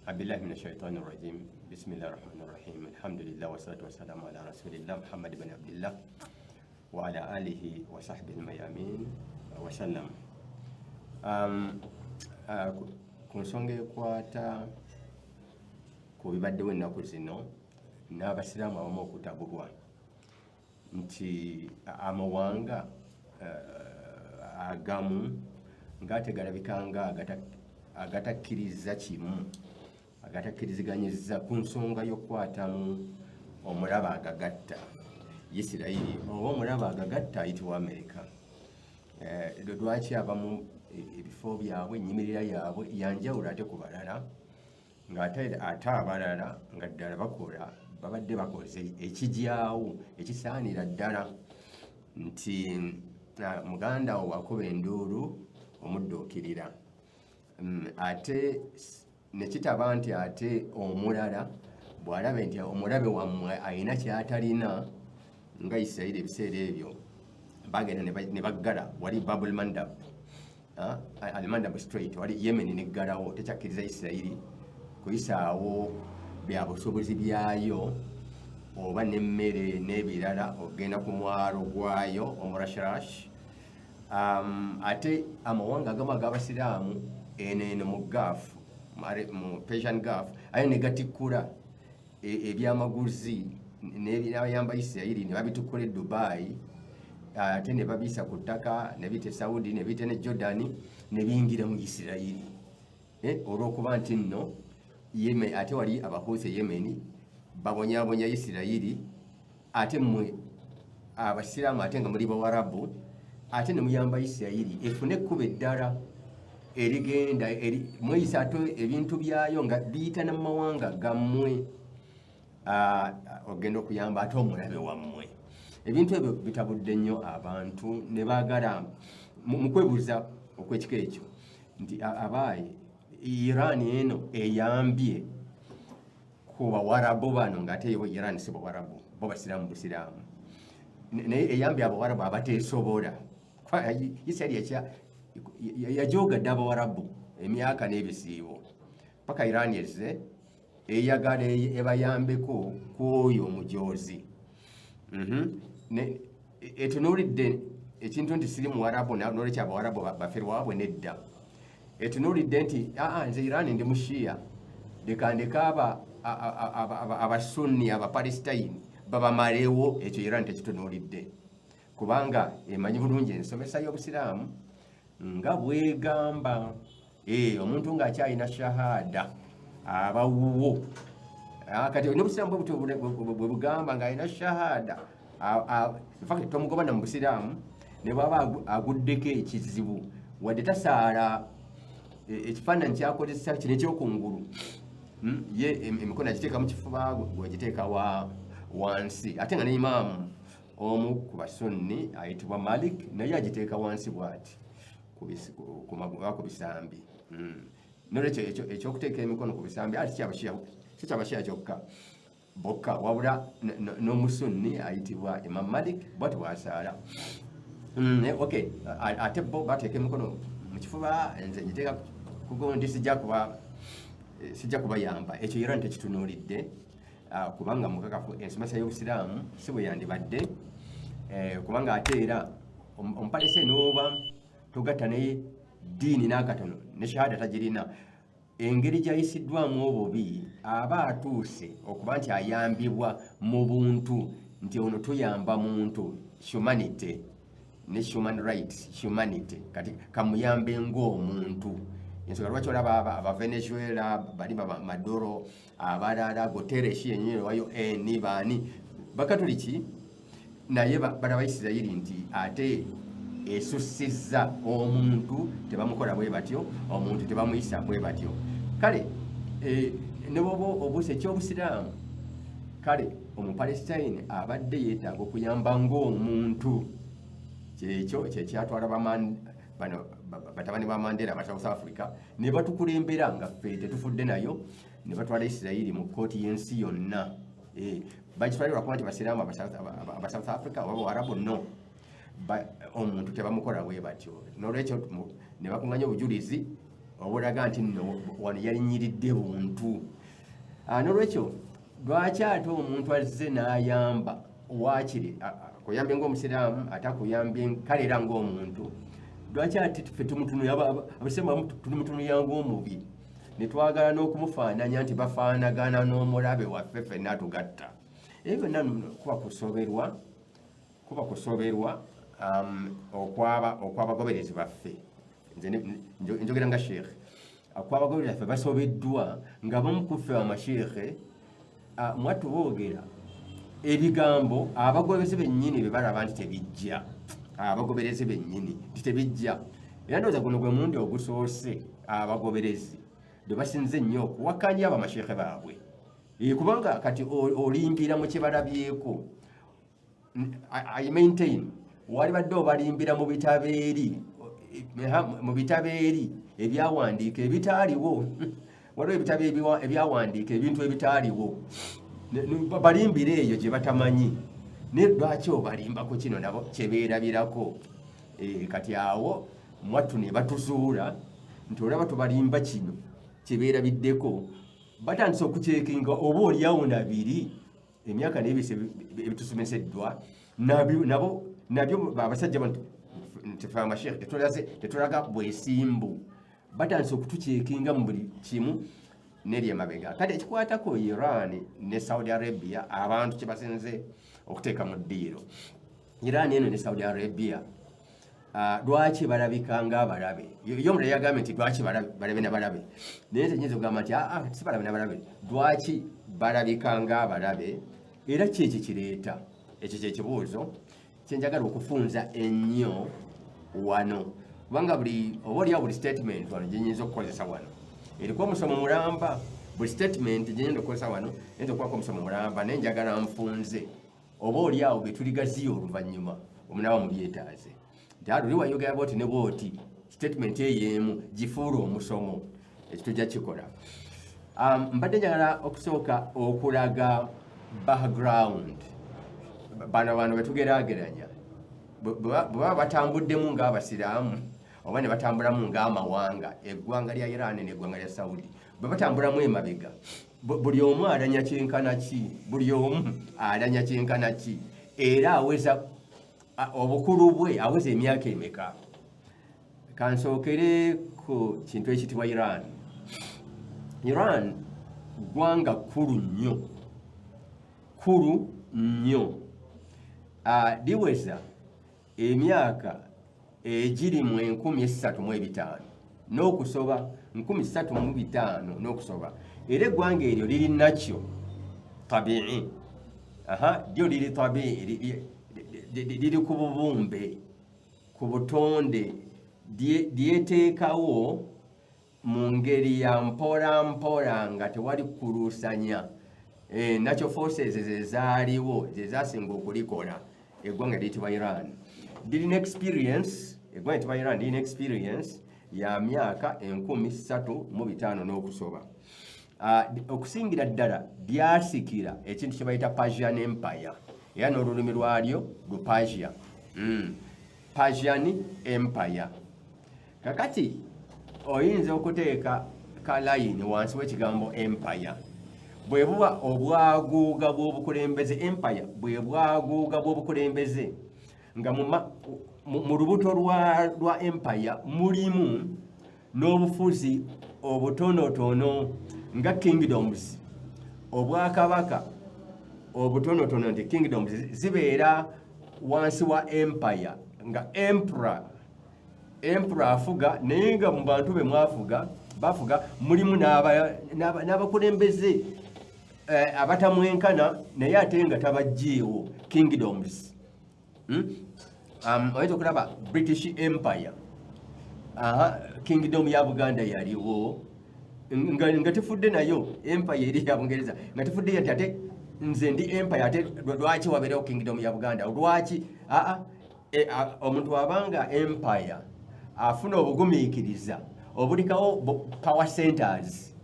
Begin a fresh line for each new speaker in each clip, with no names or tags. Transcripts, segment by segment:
Abillahi min ashaitani rajim. Bismillahi rahmani rahim. Alhamdulillah wassalatu wassalamu ala rasulillah Muhammad ibn Abdillah wa ala alihi wa sahbihi almayamin wasallam. Ku nsonga ekwata ku bibaddewo ennaku zino n'abasiraamu abamu okutabulwa nti amawanga agamu ng'ate galabika nga agatakkiriza kimu, agatakkiriziganyizza ku nsonga y'okukwatamu omulaba agagatta Isirayiri oba omulaba agagatta ayitibwa Amerika. Lwaki abamu ebifo byabwe, ennyimirira yaabwe yanjawulo ate ku balala, ng'ate ate abalala nga ddala bakola, babadde bakoze ekigyawo ekisaanira ddala nti muganda wo wakuba enduulu omudduukirira. Ate ne kitaba nti ate omulala bw'alaba nti omulabe wammwe alina ky'atalina, nga Isirayiri ebiseera ebyo bagenda ne baggala wali Babul Mandab, Al-Mandab Strait, wali Yemen neggalawo, tekyakkiriza Isirayiri kuyisaawo bya busuubuzi byayo oba n'emmere n'ebirala okugenda ku mwalo gwayo omurashrash. Ate amawanga agamu ag'abasiraamu eno eno mu Gulf, mu Persian Gulf, ayo ne gatikkula ebyamaguzi n'abayamba Isirayiri ne babitikkula e Dubai, ate ne babiyisa ku ttaka ne biyita e Saudi ne biyita ne Jordan ne biyingira mu Isirayiri, olw'okuba nti nno Yemen, ate wali abahuusi e Yemen babonyaabonya Isirayiri, ate mmwe abasiraamu ate nga muli bawarabu ate ne muyamba Isirayiri efune ekkubo eddala erigenda mweyisa ate ebintu byayo nga biyita na mu mawanga gammwe, ogenda okuyamba ate omulabe wammwe. Ebintu ebyo bitabudde nnyo abantu ne baagala mu kwebuuza okw'ekika ekyo nti abaayi Iran eno eyambye ku bawarabu bano, ng'ate yo Iran si bawarabu, bo basiraamu busiraamu, naye eyambye abawarabu abateesobola. Isirayiri yajoogadde abawarabu emyaka n'ebisiibo paka Iran ezze eyagala ebayambeko ku oyo omujoozi. Etunuulidde ekintu nti siri muwarabu nolwekyo abawarabu baferwabwe nedda. Etunuulidde nti aa nze Iran ndi mushiya, leka ndeka abasunni abapalestine babamalewo. Ekyo Iran tekitunuulidde kubanga emanyi bulungi ensomesa y'obusiraamu nga bwegamba omuntu ng'akyalina shahada abawuwo. Kati n'obusiraamu bwe butyo bwe bugamba ng'alina shahada, in fact tomugoba na mu busiraamu ne bw'aba aguddeko ekizibu wadde tasaala. Ekifaananyi kyakozesa kino ekyokungulu, ye emikono agiteeka mu kifuba, gwegiteeka wansi, ate nga ne imaamu omu ku basunni ayitibwa Malik naye agiteeka wansi bw'ati ku bisambi. Nolwekyo ekyokuteeka emikono ku bisambi ate si kyabashiya kyokka bokka, wabula n'omusunni ayitibwa Imam Malik bwati bwasaala. Okay, ate bo bateeka emikono mu kifuba, nze ngiteeka kugundi, sijja kubayamba. Ekyo Iran tekitunuulidde, kubanga mukakafu ensomesa y'obusiraamu si bwe yandibadde, kubanga ate era omupalese n'oba togatta ne ddiini n'akatono ne shahada tagirina, engeri gy'ayisiddwamu obubi aba atuuse okuba nti ayambibwa mu buntu, nti ono tuyamba muntu, humanity ne human rights, humanity, kati kamuyambe ng'omuntu. Ensonga lwaki olaba aba Venezuela bali ba Maduro, abalala Guterres yennyini wa UN, baani bakatuliki, naye balaba Isirayiri nti ate esussizza omuntu, tebamukola bwe batyo, omuntu tebamuyisa bwe batyo. Kale ne bwoba obuusa ekyobusiraamu, kale omupalestine abadde yeetaaga okuyamba ng'omuntu, kyekyo kyekyatwala bano batabani ba Mandela aba South Africa ne batukulembera nga ffe tetufudde nayo, ne batwala Isirayiri mu kkooti y'ensi yonna. Bagitwale lwakuba nti basiraamu aba South Africa oba bawarabu? No, omuntu tebamukola bwe batyo. Nolwekyo ne bakunganya obujulizi. Obulaga nti nno wano yalinyiridde buntu. Nolwekyo lwaki ate omuntu azze n'ayamba, waakiri akuyambye ng'omusiraamu, ate akuyambye kale era ng'omuntu, lwaki ate ffe tumutunuya, abasiraamu abamu tumutunuya ng'omubi, ne twagala n'okumufaananya nti bafaanagana n'omulabe waffe ffenna tugatta? Ebyo byonna kuba kusoberwa okwabagoberezi baffe. Nze njogera nga sheekhe, okwabagoberezi baffe basobeddwa nga bamu ku ffe amasheekhe mwattu boogera ebigambo abagoberezi bennyini bye balaba nti tebijja, abagoberezi bennyini nti tebijja. Era ndowooza guno gwe mulundi ogusoose abagoberezi bwe basinze nnyo okuwakanya abamasheekhe baabwe. Kubanga kati olimbira mu kye balabyeko. I maintain wali badde obalimbira mu bitabo eri, mu bitabo eri ebyawandiika ebitaaliwo. Waliwo ebitabo ebyawandiika ebintu ebitaaliwo. Balimbira eyo gye batamanyi, naye lwaki obalimbako kino nabo kyebeerabirako? Kati awo mwattu ne batuzuula nti olaba tubalimba kino kyebeerabiddeko, batandise okucheckinga oba oliawo nabiri emyaka n'ebisa ebitusomeseddwa nabo nabyo. Abasajja bano nti ffe amasheekhe tetulaga bwesimbu, batandise okutucheckinga mu buli kimu neri emabega. Kati ekikwatako Iran ne Saudi Arabia, abantu kyebasinze okuteeka mu ddiiro, Iran eno ne Saudi Arabia, lwaki balabika ng'abalabe? Yo omulala yagambye nti lwaki balabe na balabe, naye nze nyinza okugamba nti aa, si balabe na balabe. Lwaki balabika ng'abalabe era ki ekikireeta? Ekyo kyekibuuzo kyenjagala okufunza ennyo wano, kubanga buli oba oliawo buli statement wano gyenyinza okukozesa wano eriko omusomo mulamba. Buli statement gyenyinza okukozesa wano eyinza okubako omusomo mulamba, naye njagala nfunze oba oliawo betuligaziya oluvannyuma omunaaba mubyetaaze nti aluli wayogera bwoti ne bwoti, statement eyo emu gifuula omusomo. Ekyo tujja kikola. Mbadde njagala okusooka okulaga background. Bano betugeraageranya bwe baba batambuddemu ng'abasiraamu oba ne batambulamu ng'amawanga, eggwanga lya Iran n'eggwanga lya Saudi bwe batambulamu emabega, buli omu alanya kyenkana ki? Buli omu alanya kyenkana ki? Era aweza obukulu bwe aweza emyaka emeka? Kansookere ku kintu ekiyitibwa Iran. Iran ggwanga kkulu nnyo, kkulu nnyo. Liweza emyaka egiri mu 3500 n'okusoba, 3500 n'okusoba. Era eggwanga eryo liri nakyo tabii, aha, lyo liri tabii, liri ku bubumbe, ku butonde, lyeteekawo mu ngeri ya mpola mpola nga tewali kuluusanya. Natural forces zezaaliwo zezasinga okulikola. Eggwanga liyitibwa Iran lirina experience, eggwanga liyitibwa Iran lirina experience ya myaka 3500 n'okusoba. Okusingira ddala lyasikira ekintu kye bayita Persian Empire, era n'olulimi lwalyo Lupersia. Persian Empire. Kakati oyinza okuteeka kalayini wansi w'ekigambo empire. Bwe buba obwaguuga bw'obukulembeze, empire bwe bwaguuga bw'obukulembeze nga mu lubuto lwa empire mulimu n'obufuzi obutonotono nga kingdoms, obwakabaka obutonotono, nti kingdoms zibeera wansi wa empire nga emperor afuga, naye nga mu bantu be mwafuga bafuga mulimu n'abakulembeze abatamwenkana, naye ate nga tabajjiiwo, kingdoms. Oyinza okulaba British Empire. Aha, kingdom ya Buganda yaliwo nga tefudde nayo empire eri ya Bungereza, nga tefudde nti ate nze ndi empire, ate lwaki wabeerewo kingdom ya Buganda? Lwaki? Aa, omuntu abanga empire afuna obugumiikiriza obulikawo power centers,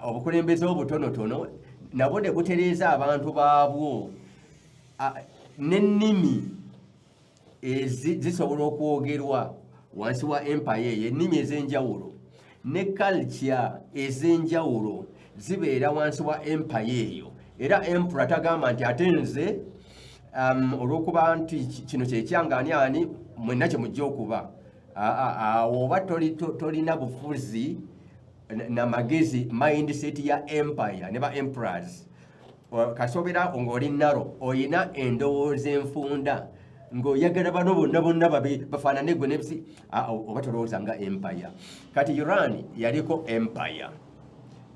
Obukulembeze obutonotono nabwo ne butereeza abantu baabwo, n'ennimi zisobola okwogerwa Wansi wa empire eyo ennimi ez'enjawulo ne culture ez'enjawulo zibeera wansi wa empire eyo. Era emperor tagamba nti ate nze olw'okuba nti kino kyekyange, ani ani mwenna kye mujja okuba. Awo oba tolina bufuzi na magezi, mindset ya empire ne ba emperors. Kasobera ng'oli naro, oyina endowooza enfunda ng'oyagala bano bonna bonna babe bafaanane gwe nebisi, oba tolowooza nga empire. Kati Iran yaliko empire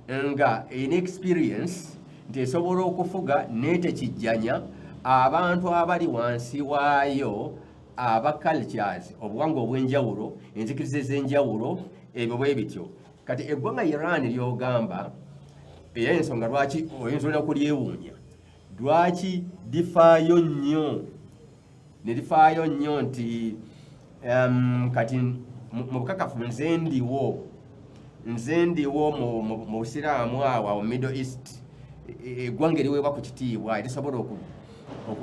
nga erina experience nti esobola okufuga netekijjanya abantu abali wansi waayo, aba cultures, obuwangwa obw'enjawulo, enzikiriza ez'enjawulo, ebyo bwe bityo. Kati eggwanga Iran lyogamba, era ensonga lwaki oyinza olina kulyewuunya, lwaki lifaayo nnyo ne lifaayo nnyo nti kati mu bukakafu nze ndiwo mu busiraamu awo awo Middle East, eggwanga eriweebwa ku kitiibwa, erisobola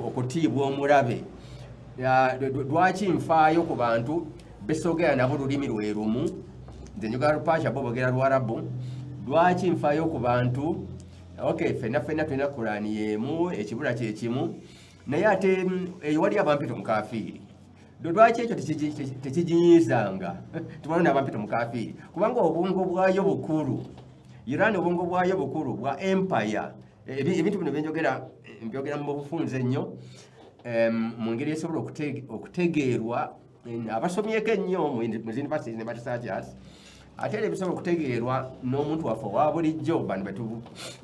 okutiibwa omulabe. Lwaki nfaayo ku bantu besogera nabo lulimi lwe lumu? Nze njogera Lupasha, bo bogera Luwarabu. Lwaki nfaayo ku bantu? Ok, fenna fenna tulina Kurani yemu, ekibula kyekimu, naye ate eyo wali abampita omukafiiri. Lwaki ekyo tekiginyizanga? Tubona nabampita omukafiiri kubanga obwongo bwayo bukulu. Iran obwongo bwayo bukulu bwa empire. Ebintu bino byenjogera mbyogera mu bufunze ennyo, mu ngeri esobola okutegeerwa abasomyeko ennyo mu universities ne ba researchers, ate era ebisobola okutegeerwa n'omuntu waffe owa bulijjo, bano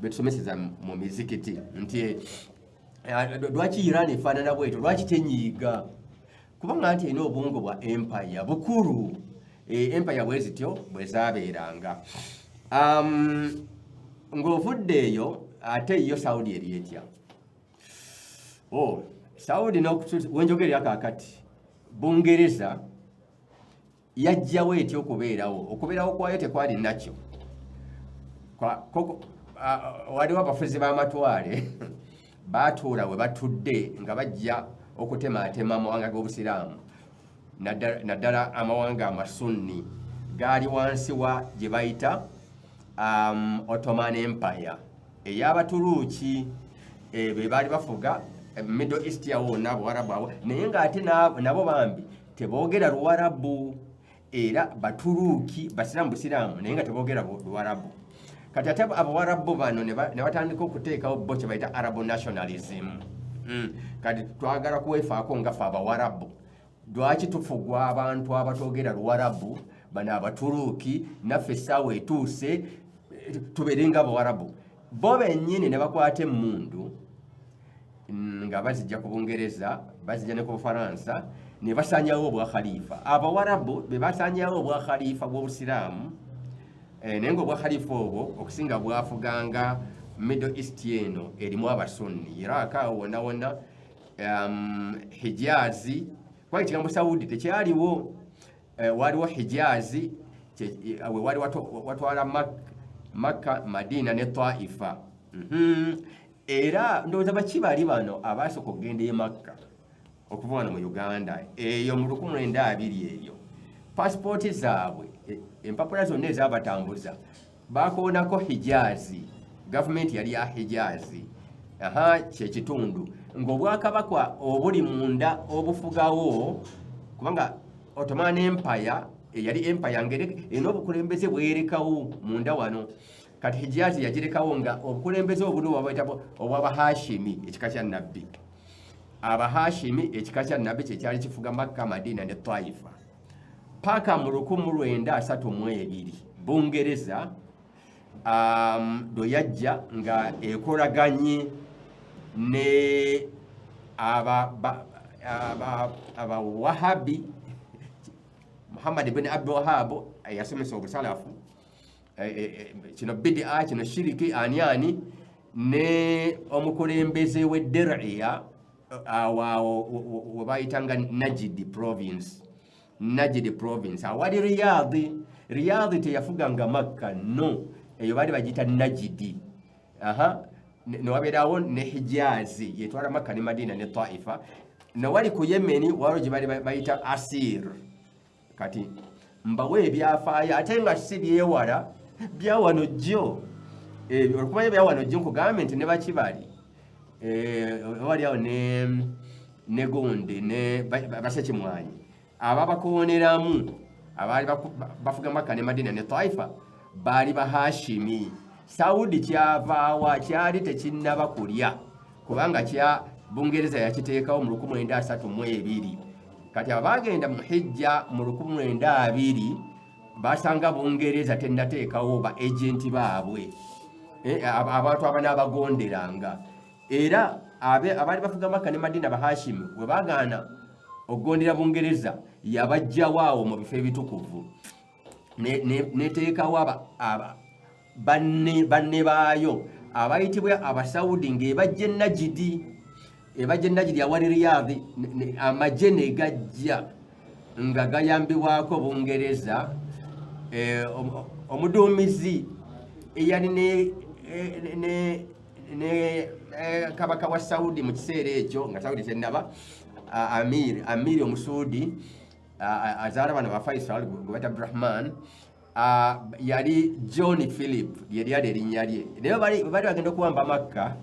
betusomeseza mu mizikiti, nti lwaki Iran efaanana bwetyo, lwaki tenyiiga? Kubanga nti erina obwongo bwa empire bukulu. Empire bwe zityo bwe zaabeeranga. Ng'ovudde eyo, ate yo Saudi eri etya? Oh, Saudi wenjogerera kaakati, Bungereza yajjawo etya okubeerawo? Okubeerawo kwayo tekwali nakyo. Waliwo abafuzi b'amatwale batuula we batudde nga bajja okutematema amawanga g'obusiraamu, naddala amawanga amasunni gaali wansi wa gye bayita Ottoman Empire ey'Abaturuuki. Be baali bafuga Middle East yawo wonna, Abuwarabu abo, naye ng'ate nabo bambi teboogera Luwarabu, era Baturuuki basiraamu busiraamu, naye nga teboogera Luwarabu. Kati ate Abawarabu bano ne batandika okuteekawo bo kye bayita Arab nationalism. Kati twagala kwefaako nga ffe Abawarabu. Lwaki tufugwa abantu abatogera Luwarabu, bano Abaturuuki? Naffe essaawa etuuse tubeere nga Abawarabu. Bo bennyini ne bakwata emmundu nga bazijja ku Bungereza, bazijja ne ku Bufaransa, ne basanyawo obwakhalifa. Abawarabu be basanyawo obwakhalifa bw'obusiraamu, naye nga obwakhalifa obwo okusinga bwafuganga Middle East eno erimu Abasunni, Iraq awo wonna wonna, Hijazi, kuba ekigambo Saudi tekyaliwo. Waliwo Hijazi, we wali watwala Makka, Madina ne Taifa. Era ndowooza baki bali bano abasooka okugenda e Makka okuva wano mu Uganda eyo mu 1920 eyo, pasipooti zaabwe, empapula zonna ezabatambuza bakoonako Hijazi. Gavumenti yali ya Hijazi. Aha, kyekitundu ng'obwakabaka obuli munda obufugawo, kubanga Ottoman Empire eyali empire ng'erina obukulembeze bwerekawo munda wano. Kati Hijazi yagirekawo nga obukulembeze obuliwo babayita obwabahashimi, ekika kya Nabbi. Abahashimi, ekika kya Nabbi, kyekyali kifuga Makka, Madina ne Taifa paka mu 1932 Bungereza lwe yajja nga ekolaganye ne Abawahabi, Muhammad bin Abdul Wahab eyasomesa obusalafu, kino bidia, kino shiriki, ani ani, ne omukulembeze w'e Deriya awo awo we bayitanga Najidi province. Najidi province awali Riyadi. Riyadi teyafuganga Makka, no, eyo baali bagiyita Najidi. Aha, newabeerawo ne Hijazi yetwala Makka ne Madina ne Taifa. Newali ku Yemeni waliwo gye bali bayita Asir. Kati mbawe ebyafaayo ate nga si byewala, byawano jjo. Olkumanya byawano jjo, nkugambye nti ne bakibali wali awo ne gundi ne basekimwanyi ababakooneramu abaali bafuga Makka ne Madina ne Taifa baali Bahashimi. Saudi kyavaawa kyali tekinnaba kulya, kubanga kya Bungereza yakiteekawo mu 1932. Kati abagenda mu hijja mu 1920 basanga Bungereza tennateekawo ba agenti baabwe, abantu abanaabagonderanga. Era abaali bafuga Makka ne Madina Bahashimi bwe bagaana okugondera Bungereza, yabajjawo awo mu bifo ebitukuvu neteekawo banne baayo abayitibwa Abasaudi, ng'ebajja Enagidi, ebajja Enagidi awali Riyadhi. Amagye ne gajja nga gayambibwako Bungereza. Omuduumizi eyali ne kabaka wa Saudi mu kiseera ekyo nga Saudi tennaba, Amiri Omusuudi azaala bano ba Faisal gwe bayita Abdurahman, yali John Philip, lye lyali erinnya lye. Naye bali bagenda okuwamba Makka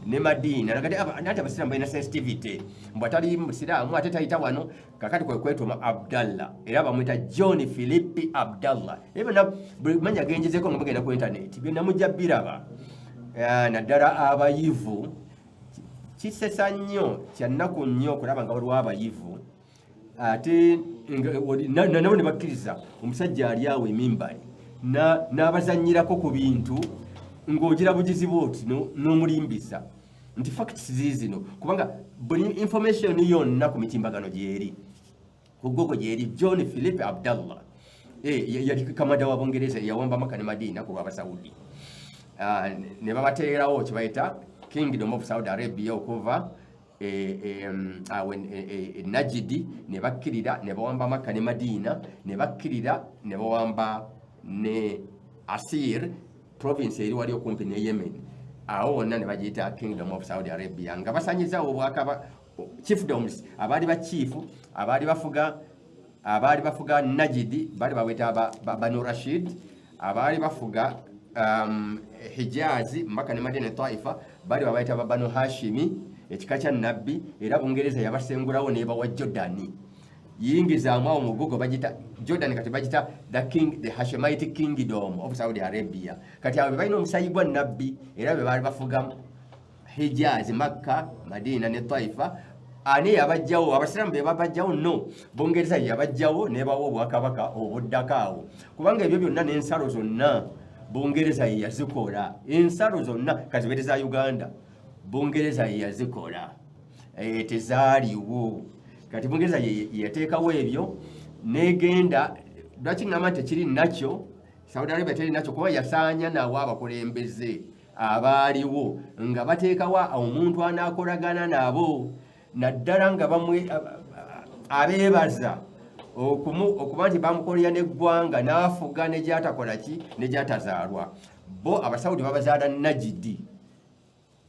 ne Madiina, nati abasiraamu balina sensitivity, mbw atali musiraamu ate tayita wano. Kakati kwe kwetuma Abdallah, era bamwita John Philip Abdallah. Era byonna buli manya genjezeko nga mugenda ku internet byonna mujja biraba. Naddala abayivu, kisesa nnyo, kyannaku nnyo okulaba nga waliwo abayivu ate nabo ne bakkiriza omusajja ali awo emimbali n'abazannyirako ku bintu ng'ogira bugizi bwoti n'omulimbisa nti facts ziizino, kubanga buli information yonna ku mitimbagano gyeri, ku Google gyeri. John Philip Abdallah yali kamada wa Bungereza eyawamba Maka ne Madina ku lw'Abasaudi. Ne babateerawo kye bayita Kingdom of Saudi Arabia okuva awo Najidi, ne bakkirira ne bawamba Makka ne Madina, ne bakkirira ne bawamba ne Asir province eri wali okumpi ne Yemen. Awo wonna ne bagiyita Kingdom of Saudi Arabia, nga basanyizaawo obwakaba chiefdoms abaali bachiifu abaali bafuga Najidi baali baweta Banu Rashid, abaali bafuga Hijazi, Maka ne Madina ne Taifa, baali babayita ba Banu Hashimi, ekika kya Nabbi. Era Bungereza yabasengulawo nebawa Jordani. Yingizaamu awo mu Google, bagita Jordan, kati bagita the Hashemite Kingdom of Saudi Arabia. Kati abo be balina omusayi gwa Nabbi era be baali bafuga Hijaz, Makka, Madina ne Taifa. Ani yabajjawo? Abasiraamu be babajjawo? No, Bungereza yabajjawo nebawa obwakabaka obuddako awo, kubanga ebyo byonna n'ensalo zonna Bungereza ye yazikola. Ensalo zonna kazibeere za Uganda, Bungereza ye yazikola. Tezaaliwo. Kati Bungereza ye yateekawo ebyo negenda. Lwaki ŋŋamba nti tekiri nakyo, Saudi Arabia teri nakyo? Kuba yasaanya nawo abakulembeze abaaliwo nga bateekawo omuntu anaakolagana nabo, naddala nga bamwe abeebaza okuba nti bamukolera n'eggwanga n'afuga ne gyatakola ki, ne gyatazaalwa. Bo Abasawudi babazaala Najidi.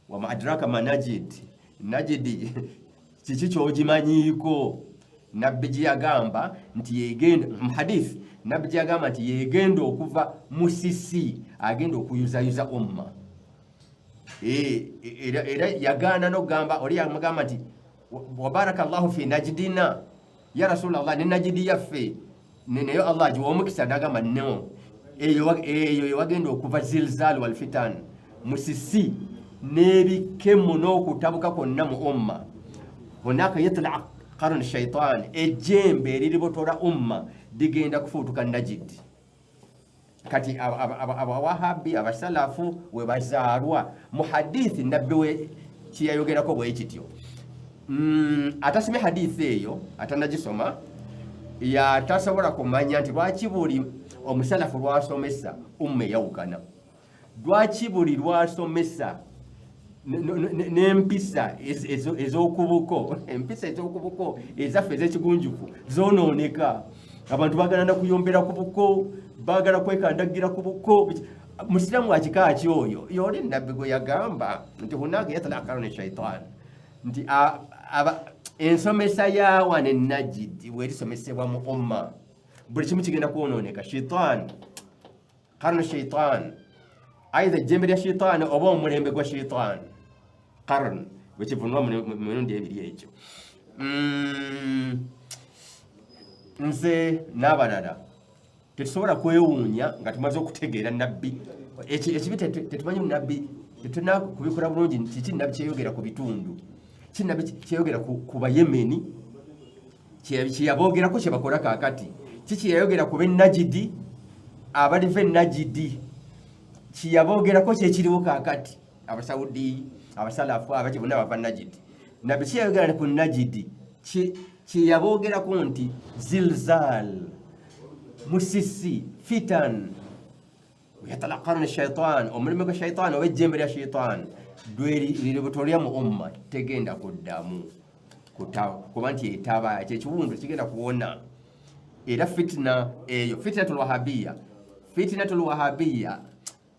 Wama adraka ma Najid? Najidi kiki kyogimanyiiko? Nabbi gye yagamba nti yegenda mu hadith, Nabbi gye yagamba nti yegenda okuva musisi agenda okuyuzayuza umma. Era yagaana n'okugamba oli yamugamba nti wabaraka llahu fi najdina ya Rasulallah, ne Najidi yaffe naye Allah agiwa omukisa. Nagamba no, eyo yewagenda okuva zilzal walfitan, musisi n'ebikemo n'okutabuka kwonna mu umma. Hunaka yatla qarn shaitan, ejjembe eriribotola umma ligenda kufuutuka Najidi. Kati Abawahabi abasalafu we bazaalwa mu hadithi Nabbi we kiyayogerako bwe kityo. Atasomye hadithi eyo, atanagisoma, yatasobola kumanya nti lwaki buli omusalafu lwasomesa umma eyawukana, lwaki buli lwasomesa n'empisa ez'okubuko, empisa ez'okubuko ezaffe ez'ekigunjufu zonooneka. Abantu baagala nakuyombera ku buko, baagala kwekandagira ku buko. Musiraamu wakika ki oyo? Yoli Nabbi gwe yagamba nti hunaka yatla karuni shaitan, nti ensomesa yawa ne Najidi bwerisomesebwa mu umma. Buli kimu kigenda kwonooneka. Shaitan, karnu shaitan, aidha ejjembe lya shaitaani oba omulembe gwa shaitaani, karn bwekivunwa mu mirundi ebiri egyo. Nze n'abalala tetusobola kwewuunya nga tumaze okutegeera nabbi. Ekibi tetumanyi nabbi, tetulina kubikola bulungi. Kiki nabbi kyeyogera ku bitundu? Ki nabbi kyeyogera ku Bayemeni kyeyaboogerako kyebakola kaakati? Ki kyeyayogera ku Bennagidi, abaliva Enagidi, kyeyaboogerako kyekiriwo kaakati? Abasaudi, Abasalafu, abaki bonna bava Nagidi. Nabbi kyeyayogera ku Nagidi kyeyaboogerako nti zilzal, musisi, fitan, yatalaqarna shaitan, omulimu gwa shaitan oba ejjembe lya shaitan liributolya mu umma, tegenda kuddamu kuba nti etaba kyekiwundu kigenda kuwona. Era fitina eyo, fitnatul wahabiya, fitnatul wahabiya,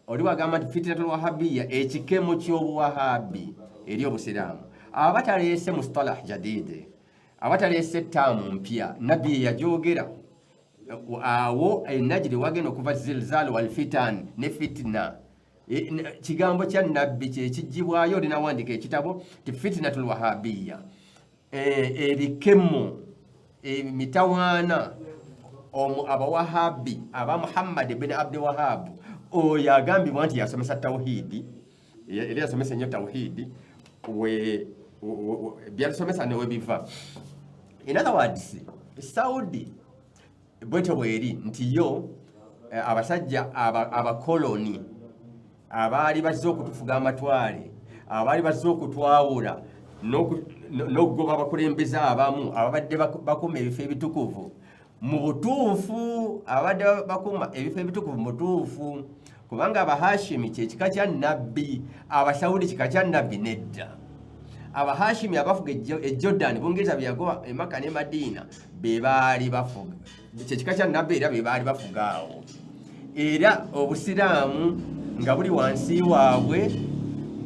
oli wagamba nti fitnatul wahabiya, ekikemo ky'obuwahabi eri Obusiraamu, abataleese mustalah jadide, abataleese taamu mpya, nabbi ye yajogera awo enajiri wagenda okuva zilzal walfitan ne fitina. Kigambo kya nabbi kyekijibwayo. Olinawandika ekitabo ti fitnatul wahabiya, ebikemo, emitawaana abawahabi aba Muhammad bin Abdi Wahab, oyo agambibwa nti yasomesa tawhidi, era yasomesa ennyo tawhidi, byatusomesa newebiva. In other words, Saudi bwetyo bweri nti yo abasajja abakoloni abaali bazze okutufuga amatwale, abaali bazze okutwawula n'okugoba abakulembeze abamu ababadde bakuma ebifo ebitukuvu mu butuufu, ababadde bakuma ebifo ebitukuvu mu butuufu, kubanga Abahashimi kyekika kya nabbi, Abasawudi kika kya nabbi nedda. Abahashimi abafuga e Jordan, Bungereza byeyagoba Emaka ne Madiina, be baali bafuga, kyekika kya nabbi, era be baali bafuga awo. Era Obusiraamu nga buli wansi waabwe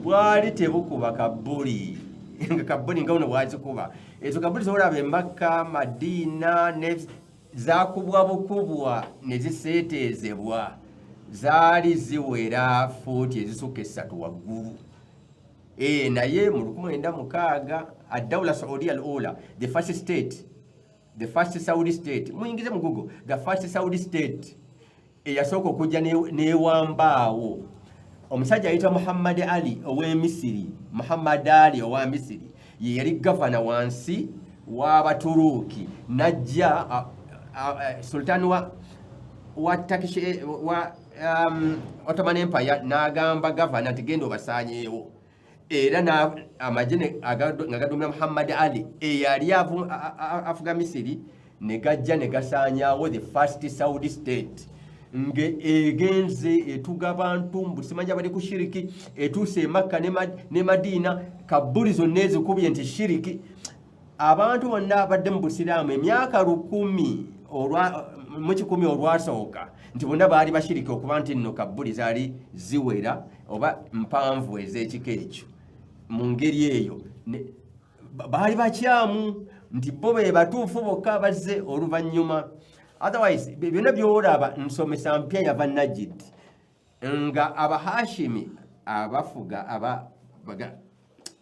bwali tebukuba kabbuli nga kabbuli nga buno bwazikuba. Ezo kabbuli zolaba Emakka, Madiina zakubwa bukubwa ne ziseeteezebwa, zaali ziwera fuuti ezisukka 3 waggulu. Naye mu 1960 adawula Saudia al ula, the first state, the first Saudi state, muyingize mu Google, the first Saudi state eyasooka okujja newambaawo, omusajja ayitwa Muhammad Ali ow'Emisiri, Muhammad Ali owa Misiri, ye yali gavana wansi w'Abaturuuki. Najja sultani wa Turkish, wa Ottoman Empire, n'agamba gavana nti genda obasaanyeewo. Era amagye nga gadumira Muhammad Ali eyali afuga Misiri ne gajja ne gasaanyaawo the first Saudi state, nge egenze etuga bantu mbu simanja bali ku shiriki, etuuse Emakka ne Madiina, kabbuli zonna ezikubye nti shiriki. Abantu bonna abadde mu Busiraamu emyaka 1 mu 100 olwasooka nti bonna baali bashiriki, okuba nti nno kabbuli zaali ziwera oba mpanvu ez'ekika ekyo. Mu ngeri eyo baali bakyamu nti bo be batuufu bokka abazze oluvannyuma. Otherwise byonna byolaba nsomesa mpya yava Najid, nga Abahashimi abafuga aba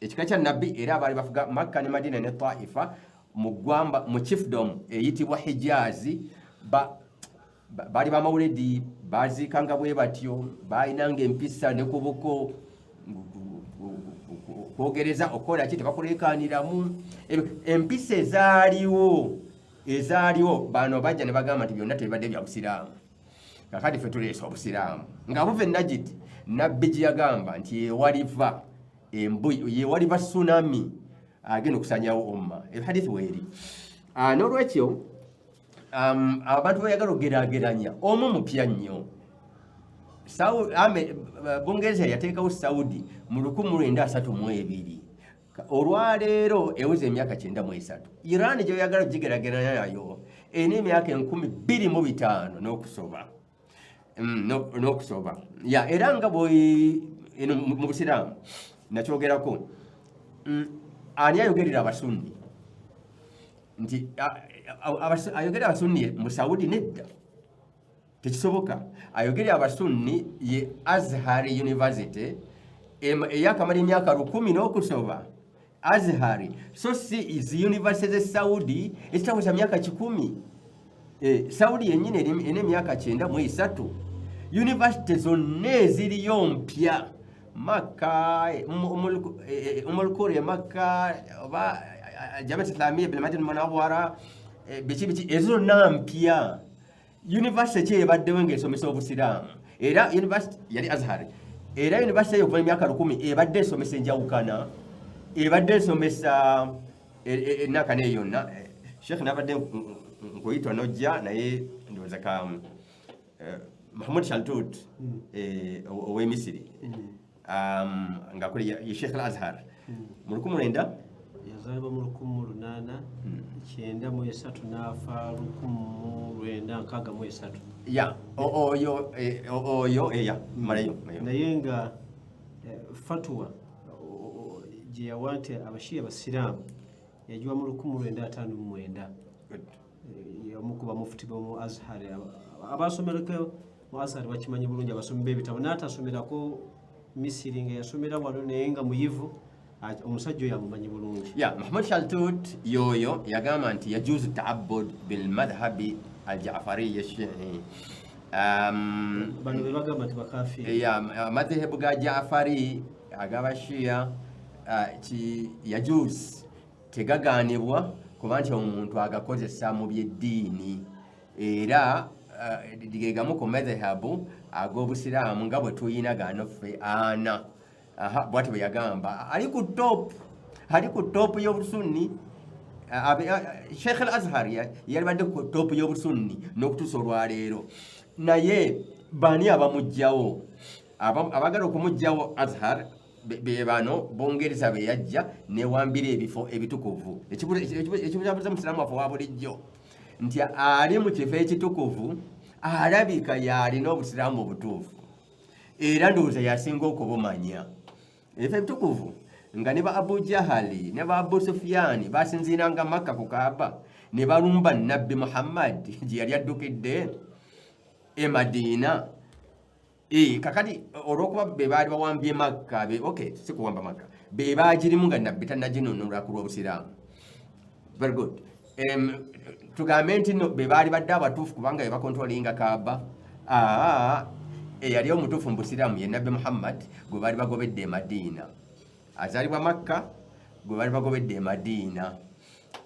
ekika kya nabbi, era abaali bafuga Makka ne Madina ne Taifa mu ggwamba mu chiefdom eyitibwa Hijazi, baali bamawuledi, baziikanga bwe batyo, balinanga empisa ne ku buko kwogereza okukola ki, tebakulekaniramu. Empisa ezaaliwo, bano bajja ne bagamba nti byonna tebibadde bya busiraamu, kakati ffe tuleesa Obusiraamu nga buva Enajidi, nabbi gye yagamba nti yewaliva embuyi, yewaliva tsunami agenda okusanyawo umma. Ehadithi weeri. N'olwekyo abantu bayagala okugeraageranya omu mupya nnyo. Bungereza yateekawo Saudi mu 1932, olwaleero eweza emyaka 93. Iran gyoyagala ogigerageranya nayo erina emyaka 2005 n'okusoba. N'okusoba ya. Era nga bwe eno mu Busiraamu nakyogerako, ani ayogerera Abasunni? Nti ayogera abasunni mu Saudi? Nedda, tekisoboka. Ayogera abasunni ye Azhar University eyakamala emyaka 1000 n'okusoba, Azhari, so si zi university ze Saudi ezitaweza myaka 100. Saudi yennyini erina emyaka 93. University zonna eziriyo mpya. Makka, Umm al-Qura e Makka, oba Jamiat Islamia bil Madina Munawwara, biki biki, ezo zonna mpya. University ki ebaddewo ng'esomesa obusiraamu? Era university yali Azhar. Era university eyo okuva emyaka 1000 ebadde esomesa enjawukana, ebadde esomesa enaka neyo yonna. Sheekh, nabadde nkuyitwa nojja, naye ndowooza ka Mahmud Shaltut ow'emisiri ng'akola ye Sheikh al Azhar mu 1900.
Yazaalibwa mu 1893, n'afa 1963.
Ya, oyo oyo ya malayo.
Naye nga fatwa gye yawa nti abashiya basiraamu yagiwa mu 1959. Omu ku bamufuti b'omu Azhar. Abasomerako mu Azhar bakimanyi bulungi, abasomi b'ebitabo, n'atasomerako Misiri nga yasomera wano, naye nga muyivu, omusajja oyo amumanyi bulungi.
Ya, Mahmud Shaltut yoyo yagamba nti yajuzu taabud bilmadhhabi aljafariya shii.
Bano be bagamba nti bakafiiri.
Ya, madhehebu ga Jafari ag'abashiya ki yajuz, tegaganibwa kuba nti omuntu agakozesa mu byeddiini, era gegamu ku madhehabu ag'obusiraamu nga bwe tuyina gano ffe ana. Aha, bwati bwe yagamba. Ali ku top, ali ku top y'obusunni. Sheikh al Azhar yalibadde ku top y'obusunni n'okutuusa olwaleero, naye bani abamugjawo? Abagala okumugjawo Azhar be bano Bungereza be yajja newambira ebifo ebitukuvu. Ekibuzabuza musiraamu waffe wa bulijjo nti ali mu kifo ekitukuvu alabika yalina obusiraamu obutuufu, era ndowooza yasinga okubumanya. Ebifo ebitukuvu nga ne ba Abu Jahali ne ba Abu Sufiyani basinziiranga Makka ku Kaaba ne balumba Nabbi Muhammad gye yali addukidde e Madiina. Kakati olw'okuba be baali bawambye Makka, okay, si kuwamba Makka, be baagirimu nga Nabbi tannaginunula ku lw'obusiraamu. Very good. Tugambe nti no be baali badde abatuufu kubanga be bakontrolinga Kaaba. Eyali omutuufu mu busiraamu ye Nabbi Muhammad gwe baali bagobedde e Madiina, azaalibwa Makka, gwe baali bagobedde e Madiina,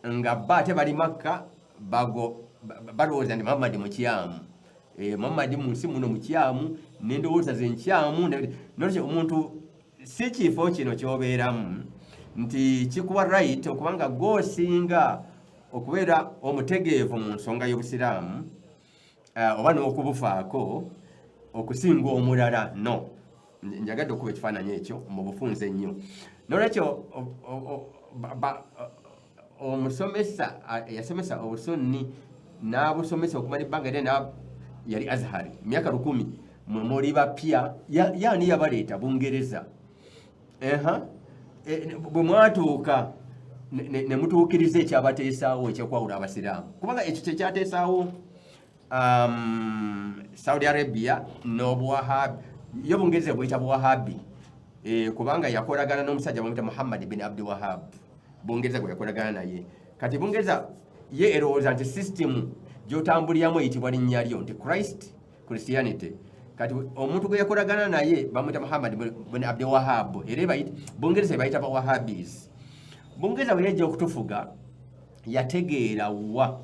nga ba ate bali Makka balowooza nti Muhammad mukyamu. Muhammad mu nsi muno mukyamu n'endowooza ze nkyamu. Nolwekyo omuntu si kifo kino kyobeeramu nti kikuwa right okubanga gw'osinga okubeera omutegeevu mu nsonga y'obusiraamu oba n'okubufaako okusinga omulala. No, njagadde okuba ekifaananyi ekyo mu bufunze ennyo. Nolwekyo omusomesa yasomesa obusunni n'abusomesa okumala ebbanga ddene yali Azhari myaka 1000. Mwe muli bapya, yaani yabaleeta Bungereza. Bwe mwatuuka ne mutuukiriza ekyabateesaawo ekyokwawula abasiraamu, kubanga ekyo kyekyateesaawo Saudi Arabia n'obuwahabi. Yo Bungereza buyita buwahabi, kubanga yakolagana n'omusajja bamuyita Muhammad bin Abdi Wahab, Bungereza gwe yakolagana naye. Kati Bungereza ye erowooza nti sisitimu gy'otambuliramu eyitibwa linnya lyo, nti Christ, Christianity. Kati omuntu gwe yakolagana naye bamuyita Muhammad bin Abdi Wahab, era Bungereza ebayita bawahabis. Bungereza bwe yajja okutufuga yategeera wa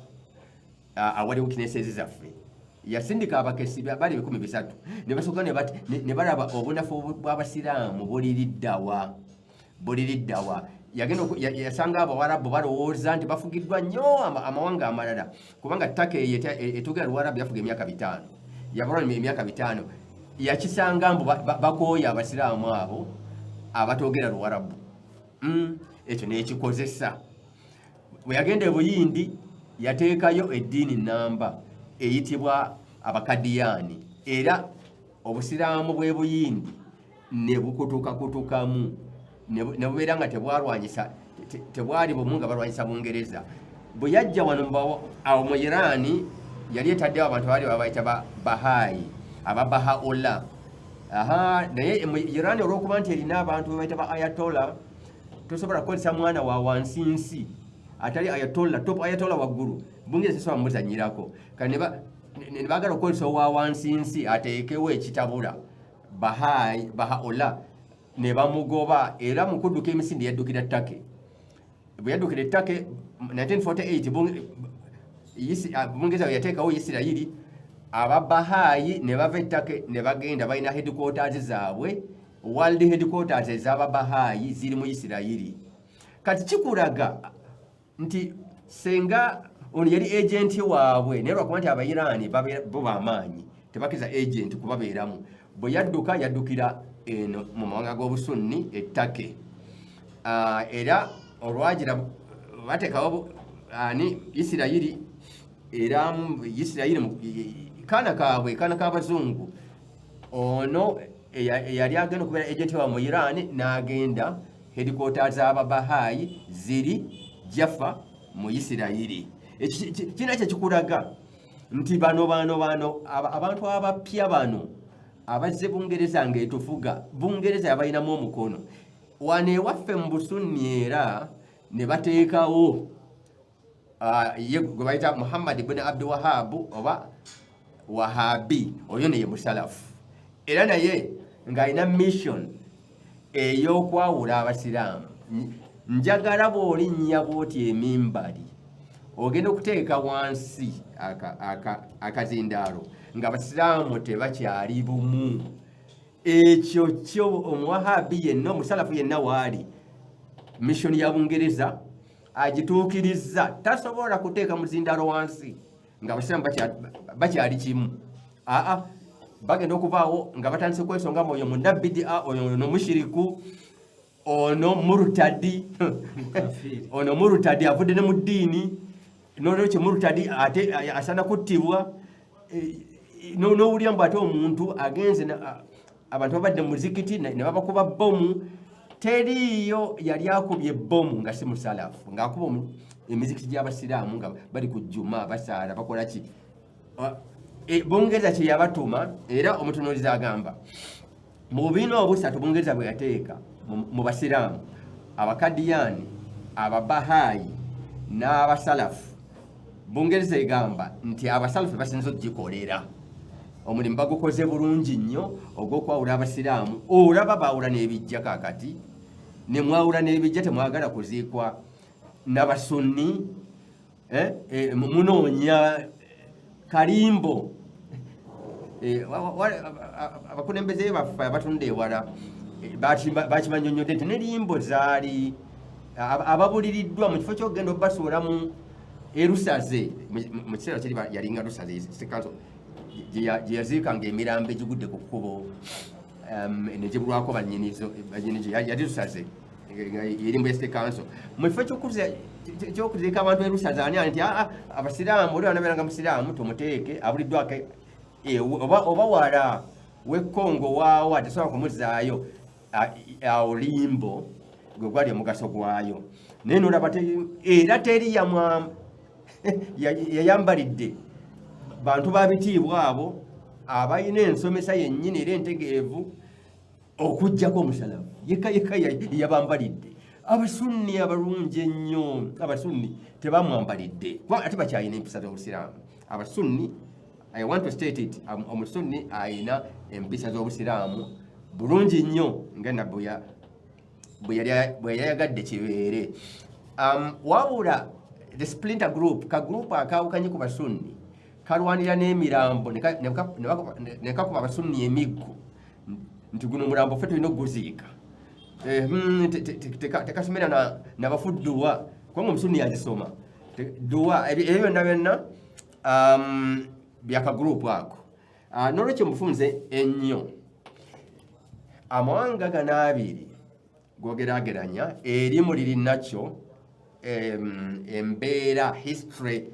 awali weaknesses zaffe. Yasindika abakesi bali 3,000 ne basooka ne balaba obunafu bw'abasiraamu buliriddawa, buliriddawa. Yagenda yasanga abawarabu balowooza nti bafugiddwa nnyo amawanga amalala, kubanga ttaka eyo etugera luwarabu yafuga emyaka 5, yabalwa emyaka 5. Yakisanga mbu bakooye abasiraamu abo abatogera luwarabu. Ekyo nekikozesa. Bwe yagenda e Buyindi yateekayo eddiini namba eyitibwa abakadiyaani, era obusiraamu bw'e Buyindi ne bukutukakutukamu ne bubeera nga tebwalwanyisa, tebwali bumu nga balwanyisa Bungereza. Bwe yajja wano awo mu Irani, yali etaddewo abantu baali babayita Bahai, aba Bahaola. Aha, naye mu Irani olw'okuba nti erina abantu bebayita ba Ayatola, tosobola kukozesa mwana wa wansinsi atali Ayatola, top Ayatola waggulu, Bungereza tesobola muzanyirako. Kati ne baagala okukozesa owa wansinsi ateekewo ekitabula Bahai, Bahaola, ne bamugoba. Era mu kudduka emisinde yaddukira Turkey. Bwe yaddukira e Turkey 1948, Bungereza bwe yateekawo Isirayiri, Ababahaayi ne bava e Turkey ne bagenda balina headquarters zaabwe. World headquarters ez'Ababahaayi ziri mu Isirayiri. Kati kikulaga nti senga ono yali agenti waabwe, naye lwakuba nti Abairaani bo bamaanyi, tebakkiriza agenti kubabeeramu. Bwe yadduka, yaddukira eno mu mawanga g'obusunni e Turkey. Era olwagira bateekawo ani, Isirayiri. Era Isirayiri kaana kaabwe, kaana k'abazungu, ono eyali agenda okubeera agenti waabwe mu Iran n'agenda, headquarters z'Ababahaayi ziri Jaffa mu Isirayiri. Kina kyekikulaga nti bano abantu abapya bano abazze Bungereza ng'etufuga, Bungereza yabalinamu omukono. Wano ewaffe mu busunni era ne bateekawo ye gwe bayita Muhammad ibn Abdu Wahabu oba Wahabi. Oyo neye musalafu era naye ng'alina mission ey'okwawula abasiraamu. Njagala bw'olinnya bw'oti emimbali, ogenda okuteeka wansi akazindaalo ng'abasiraamu tebakyali bumu. Ekyo kyo omuwahabi yenna, omusalafu yenna waali, mission ya Bungereza agituukirizza. Tasobola kuteeka muzindaalo wansi nga abasiraamu bakyali kimu. Aa, bagenda okuvaawo nga batandise kwesonga mu oyo munnabidia, oyo ono mushiriku, ono murutadi, ono murutadi avudde ne mu ddiini, nolwekyo murutadi ate asaana kuttibwa. Nowulira mbu ate omuntu agenze, abantu babadde mu muzikiti ne babakuba bomu. Teriiyo yali akubye bomu nga si musalafu, ng'akuba emizikiti gy'abasiraamu nga bali ku jjuma, basaala, bakola ki. Bungereza kye yabatuma. Era omutunuulizi agamba mu bubiina obusatu Bungereza bwe yateeka mu basiraamu, Abakadiyaani, Ababahaayi n'abasalafu, Bungereza egamba nti abasalafu basinza okugikolera omulimu, bagukoze bulungi nnyo ogw'okwawula abasiraamu. Olaba baawula n'ebijja kaakati, ne mwawula n'ebijja, temwagala kuziikwa n'abasunni, munoonya kalimbo. Abakulembeze baffe abatunda ewala bakimanyonyodde nti ne limbo zaali ababuliriddwa mu kifo ky'okugenda obasuula mu erusaze. Mu kiseera kiri yalinga Lusaze City gye yaziikanga emirambo egigudde ku kkubo negibulwako banyinizo, yali Lusaze, erimbo ya city council. Mu kifo ky'okuziika abantu erusaze, ani nti abasiraamu oli anabeeranga musiraamu tumuteeke abuliddwako oba wala w'Ekongo waawa tesobola kumuzaayo. Awo limbo gwe gwali omugaso gwayo. Naye nolaba era teri yayambalidde bantu ba bitiibwa abo abalina ensomesa yennyini era entegeevu, okugjako omusalafu yekka yekka yabambalidde. Abasunni abalungi ennyo, abasunni tebamwambalidde, kuba ate bakyalina empisa z'obusiraamu. Abasunni, I want to state it, omusunni ayina empisa z'obusiraamu bulungi nnyo nga nabbi bwe yayagadde kibeere. Wabula the splinter group, ka group akawukanye ku basunni, kalwanira n'emirambo ne kakuba abasunni emiggo nti guno omulambo ffe tulina okuguziika. Tekasomera nabafu dduwa, kubanga omusunni yazisoma dduwa. Ebyo byonna byonna byakagurupu ako. Nolwekyo mufunze ennyo amawanga gano abiri gogerageranya, erimu liri nakyo embeera history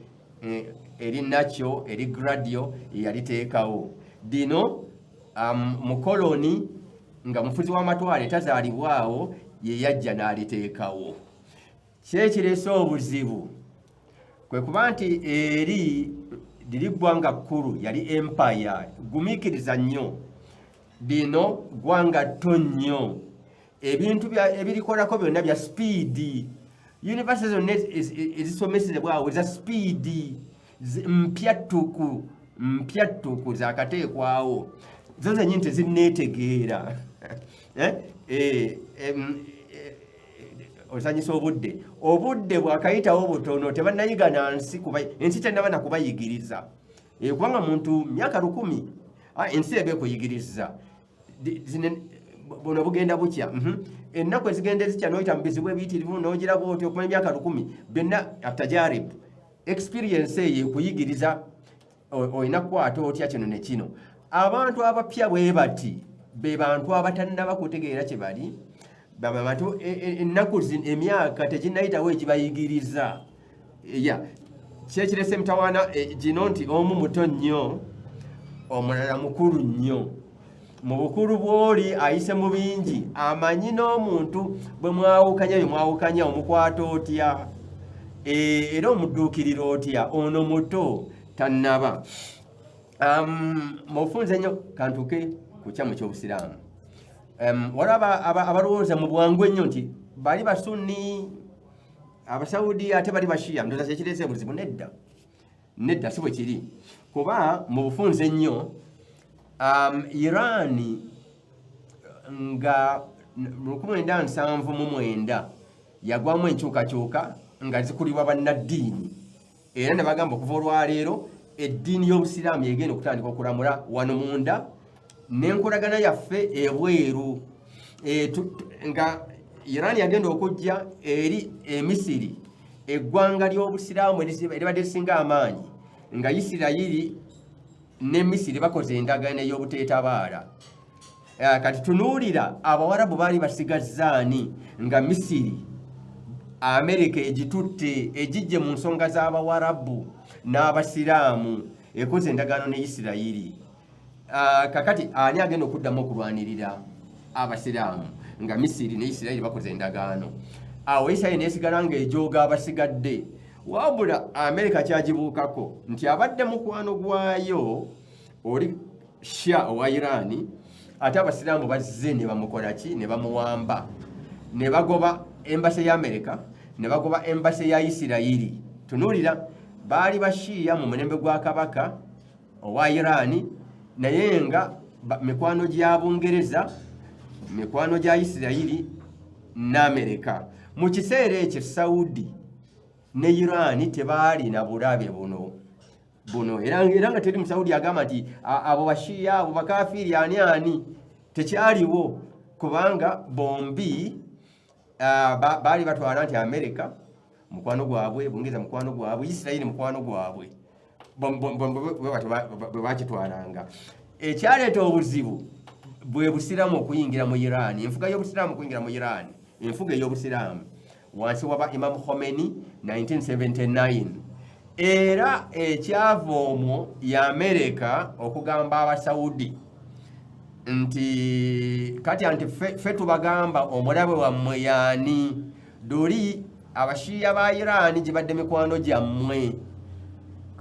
eri nakyo eri gradio yaliteekawo dino. Mukoloni nga mufuzi w'amatwale tazaalibwawo ye yajja n'aliteekawo. Kyekireese obuzibu. Kwe kuba nti eri liri ggwanga kkulu, yali empire gumiikiriza nnyo, lino ggwanga tto nnyo, ebintu ebirikolako byonna bya sipiidi, university zonna ezisomesezebwawo za sipiidi, mpya ttuku, mpya ttuku, zakateekwawo, zo zennyini tezinneetegeera. Ozanyisa obudde, obudde bwakayitawo butono, tebannayiga na nsi, kuba ensi tennaba na kubayigiriza. Kubanga muntu myaka 1000, ensi eba ekuyigiriza. Buno bugenda bukya. Ennaku ezigenda ezikya n'oyita mu bizibu ebiyitirivu n'ogiraba otyo okumala emyaka 1000 byonna, atajaribu experience eyo ekuyigiriza olina kukwata otya kino ne kino. Abantu abapya bwe bati be bantu abatannaba kutegeera kye bali, baba bantu ennaku zino emyaka teginnayitawo egibayigiriza. Ya kyekirese emitawaana gino nti omu muto nnyo, omulala mukulu nnyo. Mu bukulu bw'oli ayise mu bingi, amanyi n'omuntu bwe mwawukanya, bye mwawukanya omukwata otya, era omudduukirira otya. Ono muto tannaba. Mufunze nnyo kantuke ku kyamu ky'obusiraamu. Waliwo abalowooza mu bwangu ennyo nti bali basunni Abasaudi ate bali Bashiya, ndowooza kyekireese obuzibu. Nedda, nedda, si bwe kiri, kuba mu bufunze ennyo Iran nga 1979 yagwamu enkyukakyuka nga zikulibwa bannaddiini, era ne bagamba okuva olwaleero eddiini y'obusiraamu yegenda okutandika okulamula wano munda n'enkolagana yaffe ebweru. Nga Iran yagenda okujja eri Emisiri, eggwanga ly'obusiraamu eribadde lisinga amaanyi, nga Isirayiri ne Misiri bakoze endagaano ey'obuteetabaala. Kati tunuulira Abawarabu baali basigazzaani nga Misiri Amerika egitutte egijje mu nsonga z'Abawarabu n'Abasiraamu, ekoze endagaano ne Isirayiri. Kakati ani agenda okuddamu okulwanirira Abasiraamu nga Misiri ne Isirayiri bakoze endagaano? Awo Isirayiri nesigala ng'ejooga abasigadde. Wabula Amerika kyagibuukako nti abadde mukwano gwayo oli Shia owa Irani, ate Abasiraamu bazze ne bamukola ki? Ne bamuwamba, ne bagoba embassy ya Amerika, ne bagoba embassy ya Isirayiri. Tunuulira, baali Bashiya mu mulembe gwa kabaka owa Irani, naye nga mikwano gya Bungereza, mikwano gya Isirayiri n'Amerika. Mu kiseera ekyo Saudi ne Irani tebaalina bulabe buno buno, era nga teri Musaudi agamba nti abo Bashiya, abo bakafiiri, ani ani, tekyaliwo, kubanga bombi baali batwala nti Amerika mukwano gwabwe, Bungereza mukwano gwabwe, Isirayiri mukwano gwabwe, bwe bakitwalanga. Ekyaleeta obuzibu bwe busiraamu okuyingira mu Iran, enfuga y'obusiraamu okuyingira mu Iran, enfuga ey'obusiraamu wansi waba Imam Khomeini 1979. Era ekyava omwo ya Amerika okugamba Abasaudi nti kati anti ffe tubagamba omulabe wammwe yaani? Duli Abashiya ba Iran gibadde mikwano gyammwe,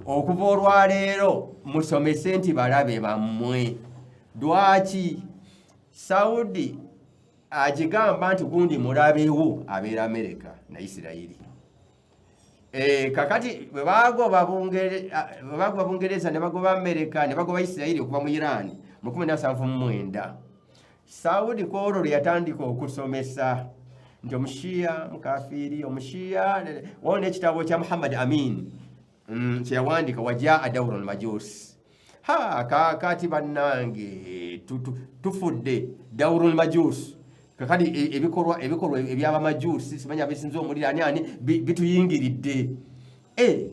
okuva olwaleero musomese nti balabe bammwe. Lwaki Saudi agigamba nti gundi mulabewo abeera Amerika na Isirayiri? Kakati bwe bagoba Bungereza ne bagoba Amerika ne bagoba Isirayiri okuva mu Iran mu 1979, Saudi kwolwo lwe yatandika okusomesa nti omushiya mukafiiri, omushiya. Waliwo n'ekitabo kya Muhammad Amin kyeyawandiika, Wajaa Dawru Lmajusi. Ha, kakati bannange tufudde dawru lmajusi. Kakati ebikolwa ebyabamajusi, simanyi abesinza omuliro ani ani, bituyingiridde.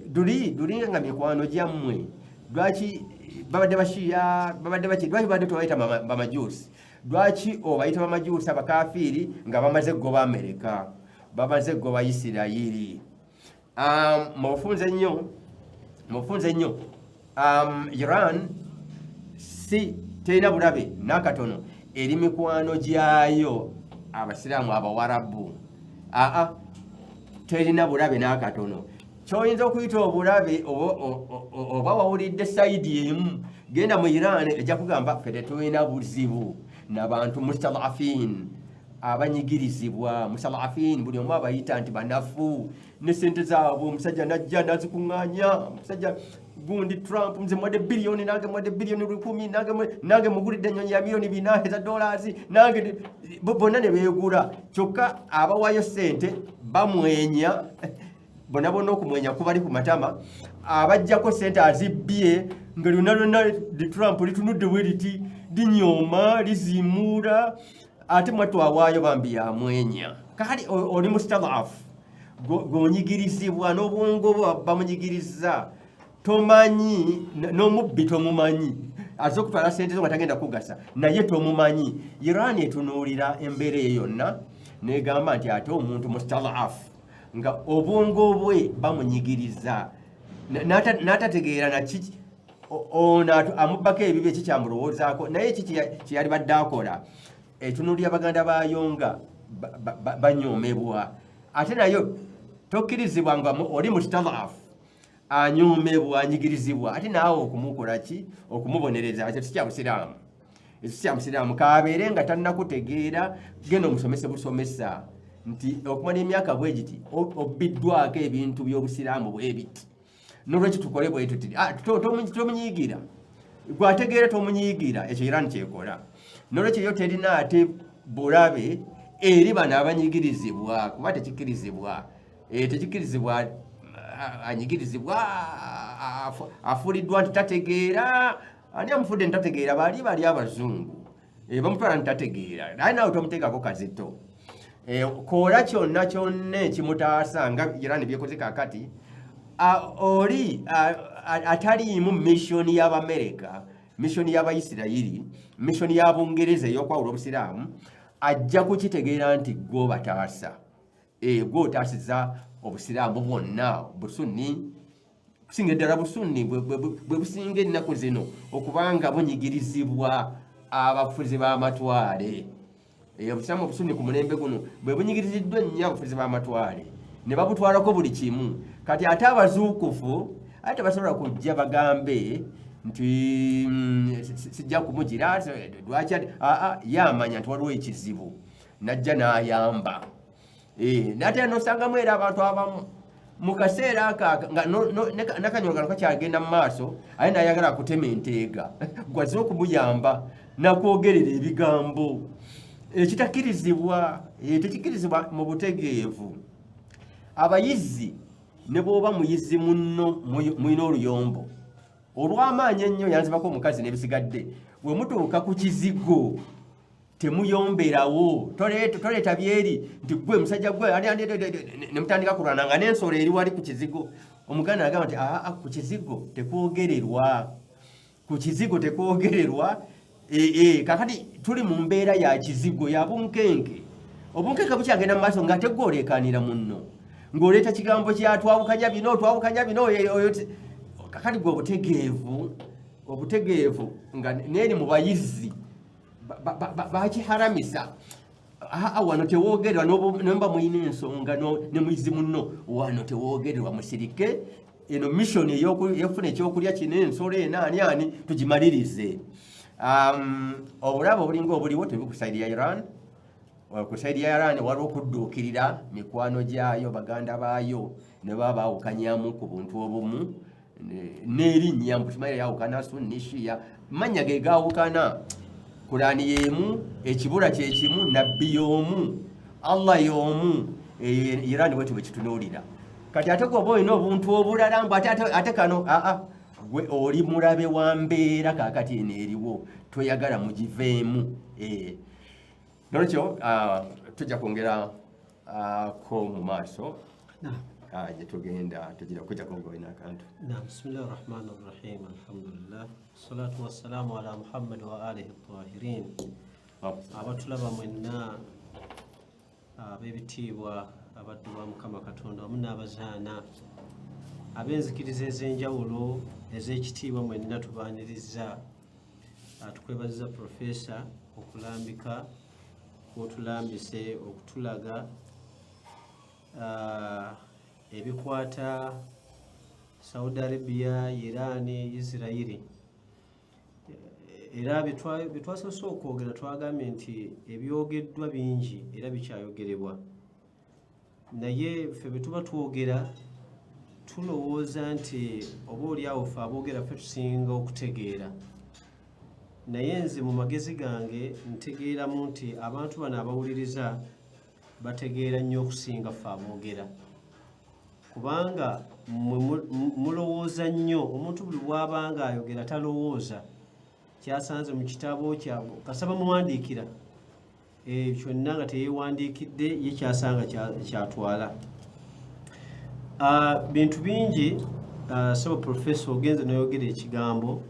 Duli duli nga mikwano gyammwe, lwaki babadde Bashiya, babadde baki, lwaki babadde tubayita bamajusi? Lwaki obayita bamajusi abakafiiri nga bamaze kugoba Amerika, bamaze kugoba Isirayiri? Mufunze nnyo, mufunze nnyo. Iran si terina bulabe n'akatono eri mikwano gyayo Abasiraamu Abawarabu, aa, terina bulabe n'akatono. Kyoyinza okuyita obulabe oba wawulidde sayidi emu, genda mu Iran ejja kugamba ffe tetulina buzibu nabantu mustadafin, abanyigirizibwa. Mustadafin buli omu abayita nti banafu ne sente zaabwe. Omusajja najja nazikuŋŋaanya, omusajja gundi Trump, nze mwadde biliyoni, nange mwadde biliyoni 1000, nange mugulidde ennyonyi ya miliyoni 400 eza dollars, nange bonna ne beegula. Kyokka abawayo sente bamwenya bonna bonna, okumwenya kubali ku matama. Abajjako sente azibbye nga lyonna lyonna li Trump litunudde bwe liti, linyooma, lizimuula, ate mwattu awaayo bambi yamwenya. Kakati oli mustadaf, gonyigirizibwa n'obwongo bwo bamunyigiriza, tomanyi n'omubbi tomumanyi, aze okutwala sente zo nga tagenda kugasa naye tomumanyi. Iran etunuulira embeera eyo yonna negamba nti ate omuntu mustadaf nga obwongo bwe bamunyigiriza n'atategeera naki ono amubbako ebibi ekikyamulowoozaako, naye eki kyeyali badde akola. Etunuulira baganda baayo nga banyoomebwa, ate nayo tokkirizibwa nga oli mustadaf anyoomebwa, anyigirizibwa, ate naawe okumukola ki? Okumubonereza. Ekyo sikya busiraamu, ekyo sikya busiraamu. Kabeere nga tannakutegeera, genda omusomese busomesa nti okumala emyaka bwe giti obbiddwako ebintu by'obusiraamu bwe biti, nolwekyo tukole bwe tuti. Ah, tomunyiigira, gwategeera tomunyiigira. Ekyo Iran kyekola. Nolwekyo yo terina ate bulabe eri bano abanyigirizibwa, kuba tekikkirizibwa. Tekikkirizibwa anyigirizibwa afuuliddwa nti tategeera. Ani amufudde nti tategeera? Bali abazungu. Bamutwala nti tategeera, naye naawe tomuteekako kazito. Kola kyonna kyonna ekimutaasa nga Iran byekoze kakati. Oli ataliimu mission y'Abamerika, mission y'Abaisirayiri, mission ya Bungereza ey'okwawula obusiraamu, ajja kukitegeera nti gw'obataasa, gw'otaasiza obusiraamu bwonna, busunni kusinga ddala, busunni bwe businga ennaku zino okubanga bunyigirizibwa abafuzi b'amatwale. Obusiraamu obusunni ku mulembe guno bwe bunyigiriziddwa ennyo abafuzi b'amatwale ne babutwalako buli kimu. Kati ate abazuukufu ate tebasobola kujja bagambe nti sijja kumugira lwaki aa ye amanya nti waliwo ekizibu, najja n'ayamba. Nate nosangamu era abantu abamu mu kaseera aka nga nakanyolo kano kakyagenda mu maaso, aye nayagala akutema enteega, gwazze okumuyamba nakwogerera ebigambo ekitakkirizibwa. Tekikkirizibwa mu butegeevu. Abayizi ne bw'oba muyizi munno mulina oluyombo olw'amaanyi ennyo, yanzibako omukazi n'ebisigadde, bwe mutuuka ku kizigo temuyomberawo. Toleeta byeri nti gwe musajja gwe ne mutandika kulwana nga n'ensolo eri wali ku kizigo. Omuganda agamba nti aa, ku kizigo tekwogererwa, ku kizigo tekwogererwa. Kakati tuli mu mbeera ya kizigo ya bunkenke, obunkenke bukyagenda mu maaso nga tegwolekanira munno ng'oleeta kigambo kya twawukanya bino, twawukanya bino. Oyo kakati gwe obutegeevu nga neeri mu bayizi bakiharamisa. Aa, wano tewoogererwa, nemba mulina ensonga ne muyizi munno, wano tewoogererwa, musirike. Eno mission ey'okufuna ekyokulya kino, ensolo eno ani ani, tugimalirize. Obulabe obulinga obuliwo tebuli ku side ya Iran. Ku side ya Iran waliwo okudduukirira mikwano gyayo, baganda baayo, ne baba baawukanyamu ku buntu obumu n'erinnya mbu simanyi yawukana Sunni, Shia, mannya ge gaawukana. Kulaani y'emu, ekibula kyekimu, nabbi y'omu, Allah y'omu. Eyo Iran bwetyo bwe kitunuulira. Kati ate gwe oba olina obuntu obulala mbu ate kano, aa, gwe oli mulabe wa mbeera kaakati eno eriwo, toyagala mugiveemu. Nolwekyo tujja kwongera ko mu maaso gye tugenda tugira kujjako nga olina akantu.
Naam, bismillahi rahmani rahim, alhamdulillah, wassalatu wassalamu ala Muhammad wa alihi tahirin. Abatulaba mwenna ab'ebitiibwa, abaddu ba Mukama Katonda wamu n'abazaana ab'enzikiriza ez'enjawulo ez'ekitiibwa, mwenna tubaaniriza. Tukwebaziza Profesa okulambika kwotulambise okutulaga ebikwata Saudi Arabia, Iran, Israeli. Era bye twasoose okwogera twagambye nti ebyogeddwa bingi era bikyayogerebwa, naye ffe bwe tuba twogera tulowooza nti oba oliawo ffe aboogera ffe tusinga okutegeera, naye nze mu magezi gange ntegeeramu nti abantu bano abawuliriza bategeera nnyo okusinga ffe aboogera, kubanga mulowooza nnyo. Omuntu buli bw'abanga ayogera talowooza kyasanze mu kitabo kasaba muwandiikira kyonna nga teyeewandiikidde ye kyasanga kyatwala. Bintu bingi. Sebo profesa, ogenze noyogera ekigambo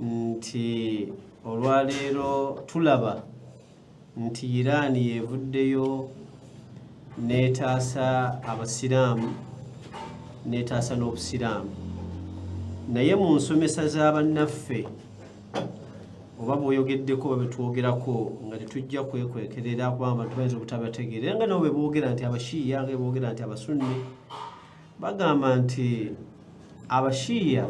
nti olwaleero tulaba nti Iran yevuddeyo n'etaasa abasiraamu n'etaasa n'obusiraamu, naye mu nsomesa z'abannaffe oba bw'oyogeddeko oba betwogerako nga tetujja kwekwekerera, kubanga abantu bayinza obutabategeera, era nga nabo bwe boogera nti Abashiya, nga bwe boogera nti Abasunni, bagamba nti Abashiya.